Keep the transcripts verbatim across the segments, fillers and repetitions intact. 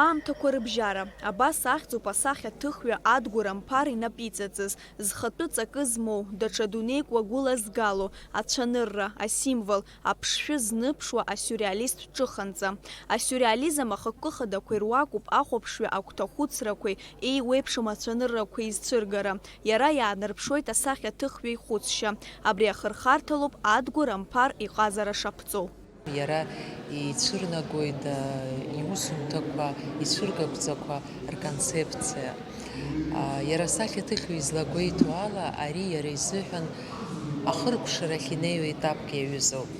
Аамҭақәа рыбжьара, абас ахьӡуп асахьаҭыхҩы Адгәыр Амԥар инап иҵаҵыз, зхатәы ҵакы змоу, даҽа дунеик уагәыла згало, ацәанырра, асимвол, аԥшшәы зныԥшуа асиуреалисттә ҿыханҵа. Асиуреализм ахықәкы хадақәа ируакуп ахәаԥшҩы агәҭахәыцрақәеи еиуеиԥшым ацәаныррақәеи изцәыргара. Иара иаанарԥшуеит асахьаҭыхҩы ихәыцшьа. Абри ахырхарҭалоуп Адгәыр Амԥар иҟазара шаԥҵоу. Иара ицәырнагоит, а, иусумҭақәа, ицәыргақәҵақәа рконцепциа. А, иара асахьаҭыхҩы излагәеиҭо ала, ари иара изыҳәан ахыркәшарахь инеиуа етапк иаҩызоуп.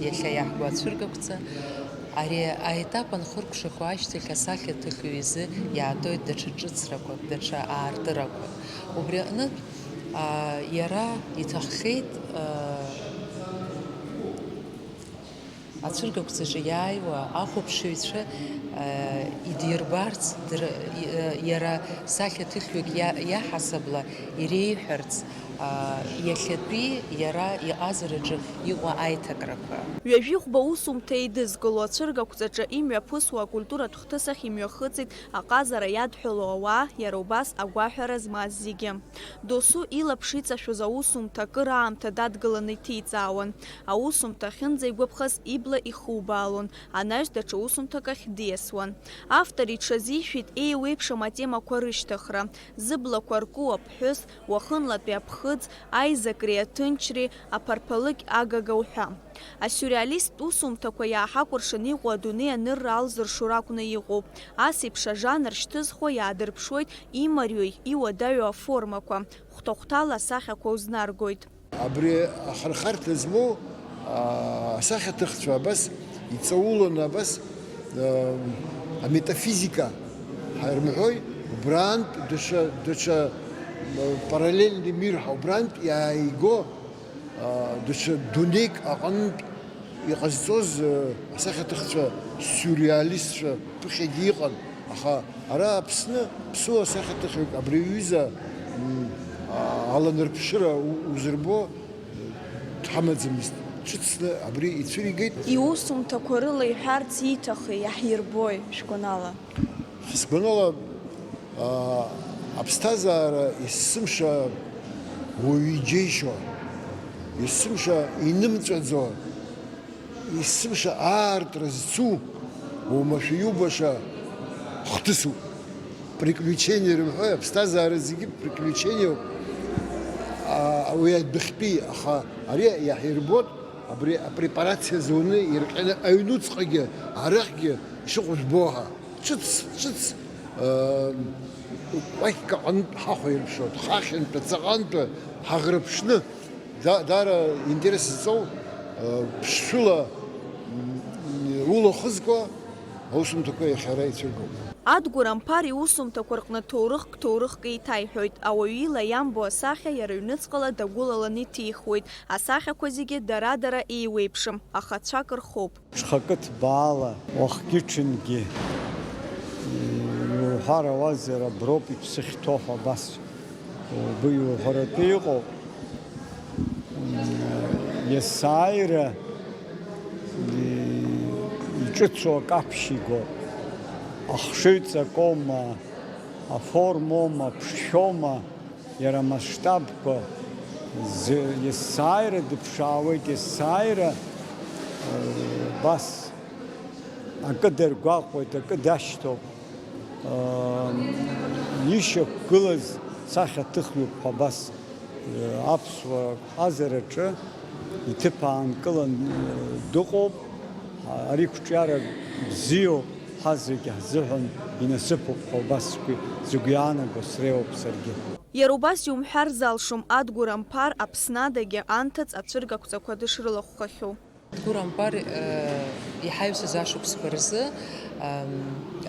Иахьа иаҳго ацәыргақәҵа, ари аетап анхыркәшақәа ашьҭахь асахьаҭыхҩы изы иаатоит даҽа ҿыцрақәак, даҽа аартырақәак. Убри аҟнытә, а, иара иҭаххеит, а, ацәыргақәҵаҿы иааиуа ахәаԥшыҩцәа, а, идирбарц, др-, и-, а, иара сахьаҭыхҩык иа-, иаҳасабла иреиҳәарц, а, иахьатәи иара иҟазараҿы иҟоу аиҭакрақәа. Ҩажәихәба усумҭа еидызкыло ацәыргақәҵаҿы имҩаԥысуа акультуратә хҭысахь имҩахыҵит аҟазара иадҳәалоу ауаа, иара убас агәаҳәара змаз зегьы. Досу илаԥш иҵашәоз аусумҭа акыр аамҭа дадгыланы иҭиҵаауан. Аусумҭа ахьынӡаигәаԥхаз ибла ихубаалон, анаҩс даҽа усумҭак ахь диасуан. Автор иҽазишәеит еиуеиԥшым атемақәа рышьҭыхра, зыблақәа рку аԥҳәыс, уахынлатәи аԥхыӡ, аизакреи аҭынчреи, аԥарԥалыкь агага уҳәа. Асиуреалисттә усумҭақәа иааҳакәыршан иҟоу адунеи анырра алзыршо ракәны иҟоуп. Ас еиԥш ажанр шьҭызхуа иаадырԥшуеит имариоу, иуадаҩу аформақәа, хәҭа-хәҭала асахьақәа узнаргоит. Абри ахырхарҭа змоу, аа, асахьаҭыхцәа абас иҵауланы, абас, аа, аметафизика ҳарымҳәои, убрантә даҽа, даҽа, параллельный мир ҳәа, убрантә иааиго, аа, даҽа дунеик аҟынтә иҟазҵоз, э, асахьаҭыхцәа, сиуреалистцәа ԥыхьагьы иҟан, аха ара Аԥсны ԥсуа асахьаҭыхҩык абри аҩыза, м, а, аланарԥшыра у-, узырбо, э, дҳамаӡамызт. Ҿыцны абри ицәыригеит. Иусумҭақәа рыла иҳәарц ииҭахи, иаҳирбои, шәгәанала? Сгәанала, аа, аԥсҭазаара есымша уаҩы иџьеишьо, есымша инымҵәаӡо, есымша аартра зцу, уамашәа иубаша хҭысуп. Приключение рымҳәои, аԥсҭазаара зегьы приключениоуп. Аа, уи адәахьтәи, аха ари иаҳирбоит, абри апрепарациа зуны ирҟьаны аҩнуҵҟагьы, арахьгьы ишыҟоу жәбо ҳәа. Ҿыц, ҿыц, э, кәакьк аҟынтә ҳахәаирԥшуеит, хахьынтәи, ҵаҟантәи ҳаӷрыԥшны, да-, даара интерес зҵоу, э, ԥшшәыла, м, улахәызкуа аусумҭақәа иахьа ара ицәыргоуп. Адгәыр Амԥар иусумҭақәа рҟны ҭоурыхк, ҭоурыхк еиҭаиҳәоит, ауаҩы ила иамбо асахьа иара ҩнуҵҟала дагәылаланы иҭихуеит, асахьақәа зегьы дара-дара еиуеиԥшым, аха цәак рхоуп. Ҽхакы ҭбаала, уахгьы-ҽынгьы иуҳәар ауазар, аброуп иԥсы ахьҭоу ҳәа абас убри иуҳәаратәы иҟоуп. Есааира иҿыцу акаԥшь игоуп. Ахшыҩҵакоума, аформоума, аԥшшәоума, иара амасштабқәа зы-, есааира дыԥшаауеит, есааира, э, убас акы дыргәаҟуеит, акы дашьҭоуп. Э, ишьақәгылаз сахьаҭыхҩуп ҳәа абас, э, аԥсуа ҟазараҿы иҭыԥ аанкылан, э, дыҟоуп. Ари қәҿиара бзиоуп, ҳазегь ҳзыҳәан инасыԥуп ҳәа убасгьы згәы иаанаго среиуоуп саргьы. Иара убас иумҳәар залшом Адгәыр Амԥар Аԥснадагьы анҭыҵ ацәыргақәҵақәа дышрылахәхахьоу. Адгәыр Амԥар, э, иҳаҩсыз ашықәсқәа рзы, ам,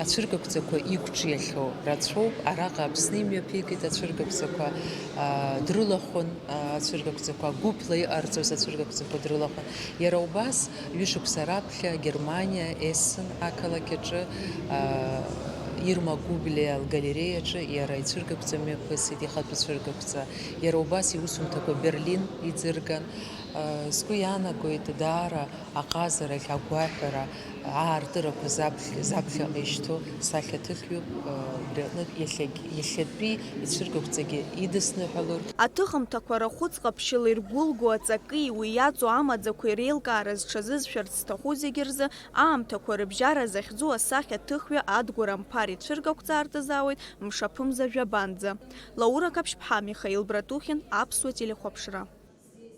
ацәыргақәҵақәа иқәҿиахьоу рацәоуп. Араҟа Аԥсны имҩаԥигеит ацәыргақәҵақәа, а, дрылахәын, а, ацәыргақәҵақәа, гәыԥла иҟарҵоз ацәыргақәҵақәа дрылахәын. Иара убас, ҩышықәса раԥхьа Германиа, Ессен ақалақь аҿы, аа, Ирма Гублиа лгалереиаҿы иара ицәыргақәҵа мҩаԥысит, ихатәы цәыргақәҵа. Иара убас иусумҭақәа Берлин иӡырган. Сгәы иаанагоит даара аҟазарахь агәаҳәара аартырақәа заԥхьаҟа ишьҭоу сахьаҭыхҩуп. Убри аҟнытә иахьатәи ицәыргақәҵагьы идысныҳәалоит. Аҭыхымҭақәа рахәыц ҟаԥшьыла иргәылгоу аҵаки уи иаҵоу амаӡақәеи реилкаара зҽазызшәарц зҭаху зегьы рзы аамҭақәа рыбжьара захьӡу асахьаҭыхҩы Адгәыр Амԥар ицәыргақәҵаартә азы ауеит мшаԥымза жәабанӡа. Лаура Қаԥшьԥҳа, Михаил Братухин, Аԥсуа телехәаԥшра.